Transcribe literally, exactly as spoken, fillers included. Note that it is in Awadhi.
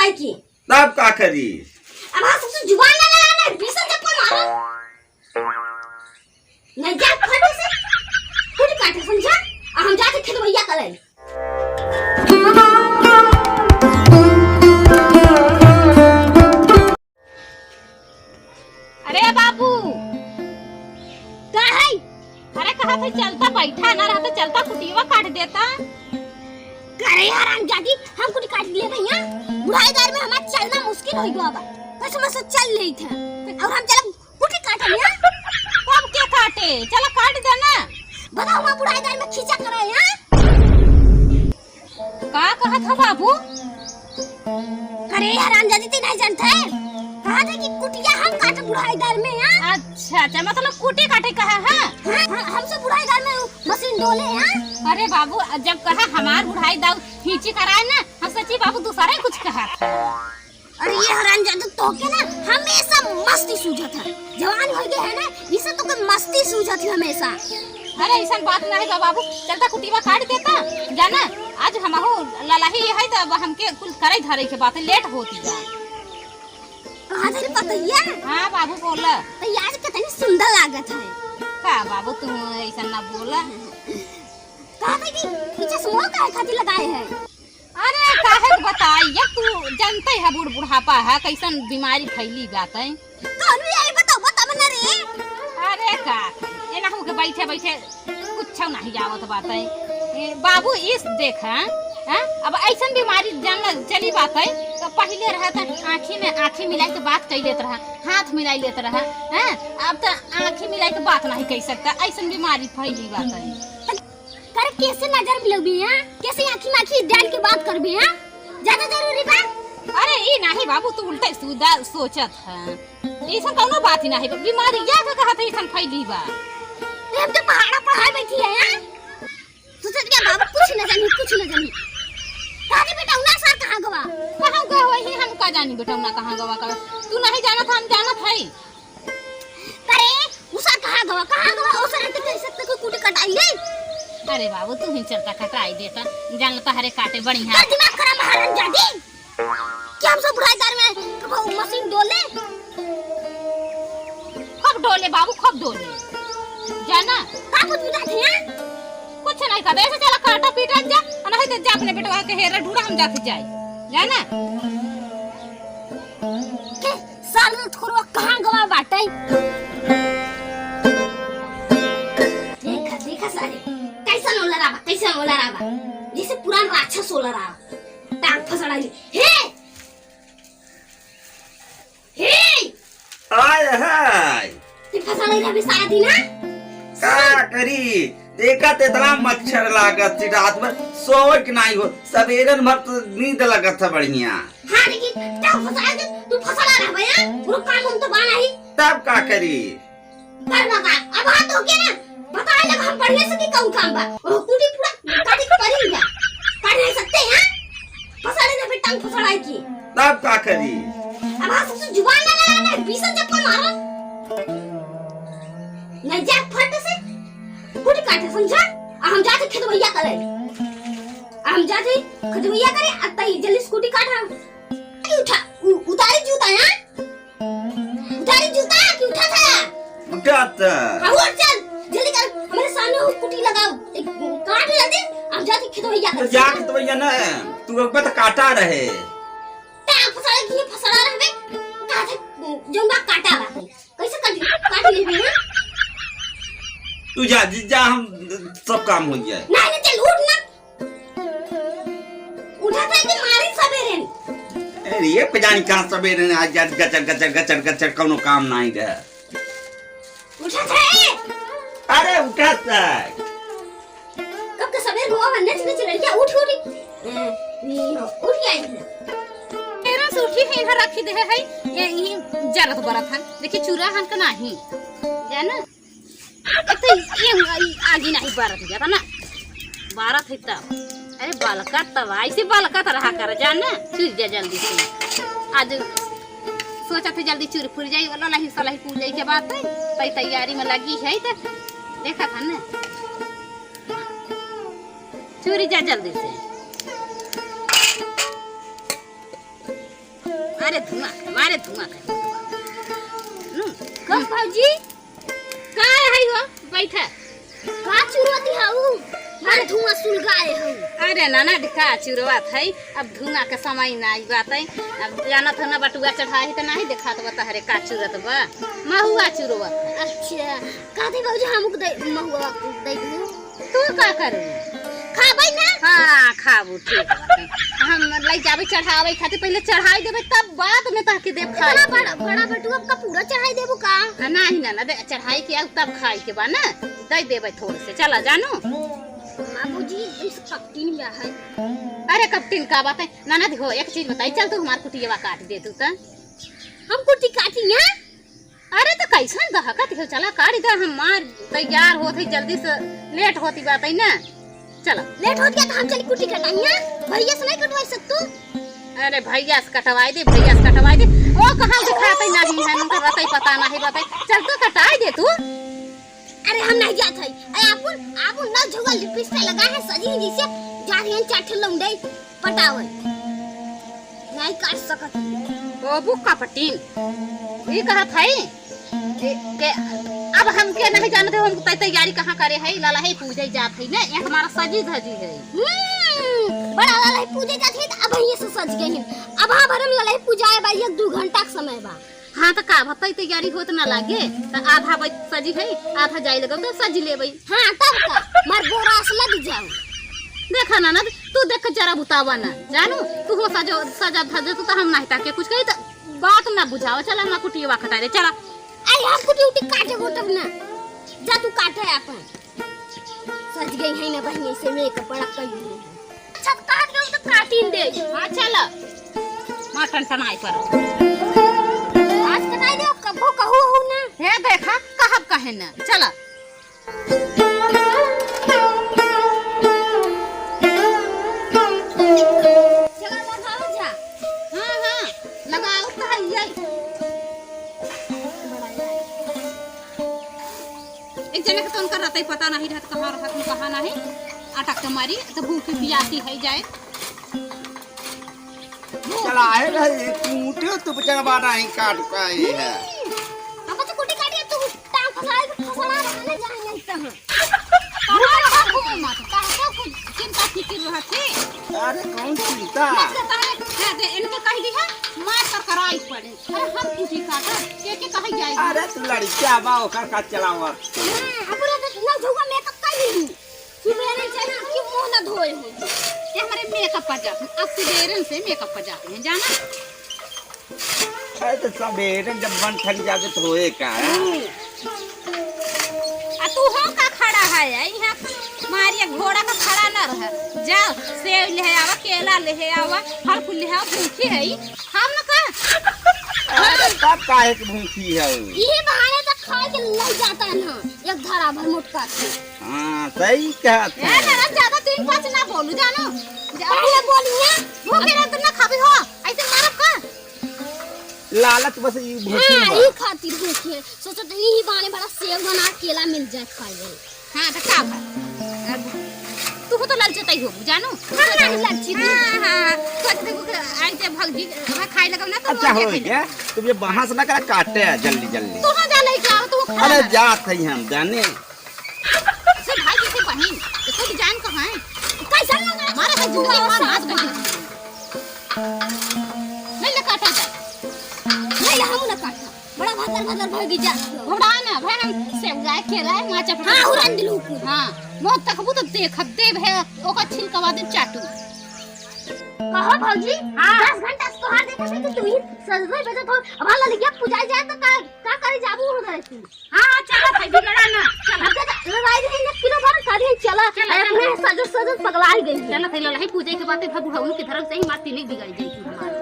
आई की। तब का करी? अब हाँ, सबसे जुबान ना लड़ाना, बीस चप्पल मारो। नहीं जा फट से। कुटी काटे समझा? आ हम जाते खेत भैया करे। अरे बाबू, का है? अरे कहा था चलता बैठा ना रहता, चलता कुटियवा काट देता। करे हरामजादी, हम कुटी काट ले भैया। बुढ़ाई दौर में हमार चलना मुश्किल हो गया बा। कसम से चल ले थे। और हम चला कुटी काटे ना। कब के काटे? चला काट देना। बताओ, हम बुढ़ाई दौर में खींचा करे हैं। का कहत ह बाबू? अरे हरामजादी, तू नहीं जानत है? कहत है कि कुटिया हम काट बुढ़ाई दौर में, हाँ? अच्छा, अच्छा, मतलब कुटी काटे कहा है? हाँ, हाँ, हमसे बुढ़ाई दौर में मशीन डोले, हाँ? अरे बाबू, जब कहा हमार बुढ़ाई दौर खींची कराए ना, हम सच्ची बाबू दूसरा ही कुछ कहा। अरे ये हरामजादा, तोके ना हमेशा मस्ती सूझत है। जवान हो गए है ना, इसे तोके मस्ती सूझत है हमेशा। अरे ऐसन बात नहीं बा बाबू, चलता कुटीवा काट देता। जाना, आज हमहू ललाही है तो अब हमके कुल करे धरे के बात है, लेट होती बा। कहा धरी पतैया? हाँ बाबू बोला। तो ये आज कितनी सुंदर लागत है। का बाबू तू ऐसा ना बोला। कहा था कि पीछे सुनो काहे खातिर लगाए है? अरे काहे के बताई, ये तू जानते है बूढ़ बुढ़ापा है, कैसन बीमारी फैली बात है। कौन भी आई बताओ, बताओ ना रे। अरे का, एनाहू के बैठे बैठे कुछ नहीं आवत बात है। ए, बाबू इस देख, हाँ? हाँ? अब ऐसन बीमारी जानल चली बात है, तो पहले रहा था आँखी में आँखी मिलाई के बात कर लेत रहा, हाथ मिलाई लेत रहा, हाँ? अब तो आँखी मिलाई के बात नहीं कर सकता, ऐसन बीमारी फैली बात है। करे कैसे नजर मिलबी, हाँ? कैसे आँखी में आँखी डाल के बात करबी, हाँ? ज्यादा जरूरी बा? अरे ई नहीं बाबू, तू उल्टा सीधा सोचत है। ऐसा कौनो बात ही नहीं बा। बीमारी या का कहत है, ऐसा फैली बा। ये हम तो पहाड़ा पहाड़ बैठी है, हाँ? सोचत क्या बाबू, कुछ न जानी, कुछ न जानी। कहा थे बेटा, उना सर कहाँ गवा? कहाँ गवा वही हम का जानी बेटा, उना कहाँ गवा का? तू नहीं जानत, हम जानत है। करे, उसा कहाँ गवा, कहाँ गवा? ओसरे ते कैसे ते कोई कुटी कटाई है? अरे बाबू, तू ही चलता कटाई देता, जानता हरे काटे बढ़िया। कर दिमाग खराब है, हरामजादी। क्या हम सब बुढ़ाई दौर में वो मशीन डोले? खूब डोले बाबू, खूब डोले। जाना? का कुछ बुझात है, हाँ? कुछ नहीं कहते, ऐसे चला काटा पीटा जा, नहीं तो जा अपने बेटवा के हेरा ढूंढा, हम जाके जाए। जाना? के सामने ठोरवा कहाँ गवा बाटे? देखा, देखा सारे, कैसन ओलरावा, कैसन ओलरावा, जैसे पुरान राक्षस ओलरावा। टांग फसड़ा ली। हे! हे! हाय, हाय। ते फसड़ा रहे सारा दिन, हाँ? का करी? देखा ते इतना मच्छर लागत थी रात भर, सोवे के नहीं हो, सवेरन भर तो नींद लगत था बढ़िया। हाँ, लेकिन तब फंसा के तू फंसा रहा भैया, पूरा काम हम तो बा नहीं। तब का करी? कर बता, अब हाथ धो के ना, बताए लगा हम बढ़िया से कि कौन काम बा। ओ कुटी पूरा काटे के पड़ी जा। कर नहीं सकते हैं? फंसा ले जब टांग फंसा की। तब का करी? अब हाथ से जुबान ना लड़ा ना, बीस चप्पल मारो। नहीं जा फट से, कुटी काटे समझा? आ हम जाते खेत भैया करे। आ हम जाते खेत भैया करे, आ तई जल्दी स्कूटी काट रहा। अरे उठा, उ-, उतारी जूता यहाँ। उतारी जूता कि उठा था? उठा था। हाँ, उठ चल, जल्दी कर, हमारे सामने वो कुटी लगाओ। एक काट जल्दी, हम जाते खेत भैया तो कर। जा खेत भैया ना, तू अब तो काटा रहे। टांग फसाए कि ये फसड़ा रहे, कहा था, जौन बा काटा बा। कैसे काट, काट लेबे, हाँ? तू जा, जी, जा, हम सब काम हो जाए। नहीं, नहीं, चल, उठ ना। उठा था कि मारी सबेरे। अरे, ये पजानी कहाँ सबेरे ने आज, आज गचर, गचर, गचर, गचर, कौनो काम नहीं रहा। उठा था, ए! अरे, उठा था। कब के सबेर हुआ, वन्ने से चले क्या? उठ, उठ। ए, नी हो, उठ गया इतना। तेरा से उठी है, इधर रखी दे है, ये, ये जरत बरत है। देखिए, चूरा हन का नहीं, जाना? ए, तो ये, ये आगी नहीं बरत जाता ना, बरत है तब। अरे, बलकत तब, ऐसे बलकत रहा कर, जाना? चुर जा जल्दी से। आज सोचत है जल्दी चूर फूर जाई, वाला नहीं सलाही पूजा के बात है, तई तैयारी में लगी है तो देखा था ना, चूरी जा जल्दी से। अरे धुआं के, मारे धुआं के। नु, कब भौजी? का है हो? बैठा। का चुरवती हऊ? मारे धुआं सुलगाए हऊ। अरे ननद, का चुरवत है? अब धुआं के समय नाई बात है। अब जानत हो ना, बटुआ चढ़ाई त नाहीं देखात बा तहरे का चुरत बा। महुआ चुरवत है। अच्छा, कहते भौजी हमको दे, महुआ दे दू। तू का करू? खाबै ना? हाँ, खाबू, ठीक बात है। हम लई जाबै चढ़ावै खातिर, पहिले चढ़ाई देबै, तब बाद में तहके देब खाए इतना के। बड़ा, बड़ा बटुआ का पूरा चढ़ाई देबू का? आ, नाहीं ना, ना, दे, चढ़ाई के आउ तब खाए के बा ना, दे देबै थोड़े से। चला जानू। बाबूजी, इस कपटिन या है। अरे कपटिन का बात है? ननद हो, एक चीज बताई, चल तू हमार कुटियवा काट दे तू त। हम कुटी काटी ना? अरे त कैसन दहकत हो, चला काट दे, हम मार तैयार होत है, जल्दी से लेट होती बात है ना, चला। लेट होत गया त हम चली कुटी कटाई ना, भैया से नहीं कटवाई सकतू? अरे भैया से कटवाई दे, भैया से कटवाई दे, ओ कहाँ दिखाते नहीं है, उनका रहता ही पता नहीं बात है, चल तो कटाई दे तू। अरे हम नहीं जात है, अरे आपन, आपन ना झुआ लिपस्टिक लगा है सजी जैसे जा रही है चार ठे लौंडे। पटावे। नहीं काट सकत। ओ बुक्का पटीन। ई कहत है कि, कि अब हमके नहीं जानत है, हम तै-, तैयारी कहाँ करे है, ललहे पूजे जात है ना, ये हमारा सजी धजी है। हम्म, बड़ा ललहे पूजे जात है, त अब ये से सज गई है। अब हाँ भरम ललहे पूजाए बा, एक दू घंटा के समय बा। हाँ, त का भा तै तैयारी होत ना लागे, त आधा बज सजी है, आधा जाए लगब त सज लेबै। हाँ, तब का, मार बोरा से लद जाओ। देखा ना, ना, तू देख के जरा बुतावा ना, जानू, तू हो सजो, सजा धजो, तू त हम नहीं ताके कुछ कही, त बात ना बुझाओ, चला ना कुटिया कटाई दे, चला। अरे, हम कुटी उटी काटे उटब ना, जा तू काटे अपन। सज गई है ना बहिनी, से मेकअप बड़ा कई है। अच्छा, तो काट गई तो काटिन दे। हाँ, चल। माँ टनटनाई पर। आज कटाई दे, कबो कहू हो ना। हे देखा, कहब कहे ना। चल। चला लगाओ जा। हाँ, हाँ, लगाओ तो है ये। एक जने के तो उनका रहता ही पता नहीं रहत, कहाँ रहत, कहाँ नहीं। अटक के मारी, तो भूखी पियासी है जाए। चला है भाई, तू उठे तो बेचारा बाटा ही काट का ही है। अब तो कुटी काटी, तू टांग फसाई, फसला रहने जाए नहीं तो हम। कहाँ रहा घूम मत, कहाँ को कुछ चिंता फिकिर रहत है। अरे कौन चिंता? मैं तो तारे, है दे, इनके कह दी है, मार कर कराई पड़े। अरे हम कुटी काटा, के के कहे जाए? अरे तू लड़किया बा, ओकर का चलावत। हाँ, अब पूरा तो ना झुआ मेकअप कर ली। सुबेरे से ना कि मुंह ना धोए हो। ये हमारे मेकअप पर जाते हैं, अब सुबेरे से मेकअप पर जाते हैं, जाना? अरे तो सबेरे जब मन थक जाते तो होए का है? हम्म। आ तू हो का खड़ा है, यहाँ मारिया घोड़ा का खड़ा ना रह। जाओ, सेव ले आवा, केला ले आवा, फल फूल ले आवा, भूखी है। हम न का? अरे, तब काहे के भूखी है? इहे बहाने तक खाए के लग जाता है ना, एक धरा भर मोटका। हाँ, सही कहत है। ए, नरम ज्यादा तीन पाँच ना बोलू, जानो। पहले बोली है। भूखे रहत ना खाबी हो, ऐसे मारब का? लालच बस ई भूखी हाँ, बा। ई खातिर भूखी है। सोचत हई, ई बहाने बड़ा सेव बना, केला मिल जाए खाए। हाँ, त का बा? अब तू तो ललचतई हो, जानो? हम नहीं ललची थी। हाँ, हाँ, हाँ। सोच देखो कि आई जे भौजी, हमें खाए लगब ना, तो अच्छा, हो गया। तुम ये बहास ना करा, काटे है जल्दी, जल्दी। तू ना जा लेके आओ, तू खा अरे, ले। जात हई हम, जाने। से भाई, से बहिन, तो तू जान कहाँ है? कैसा लगा? मारे से जुआ मार हाथ में। नहीं ले काटा जा। नहीं ले, हम ना काटा। बड़ा भदर भदर भगी जा। घबरा ना, भाई हम सेव जाए, केला है, माचा हाँ, उड़न दिलू। हाँ, बहुत तकबू तो देखब, देव है, ओकर छिलकवा दे चाटू। कहो भौजी, हाँ। दस घंटा से तोहार देखत है कि तू ही सजवे बजत हो। अब हाला लगिया पूजा जाए तो का, का करे जाबू हो गए तू? हाँ, हाँ, चला भाई, बिगड़ा ना, चला। अब तो लड़ाई रही ना, किलो भर का दिन चला। चला, अपने चला। सजत सजत पगला ही गई है। चला, भाई, लड़ाई पूजा के बातें, भाई, बुढ़ऊ के धर्म से ही मार तीन बिगाड़ जाएगी हमारी।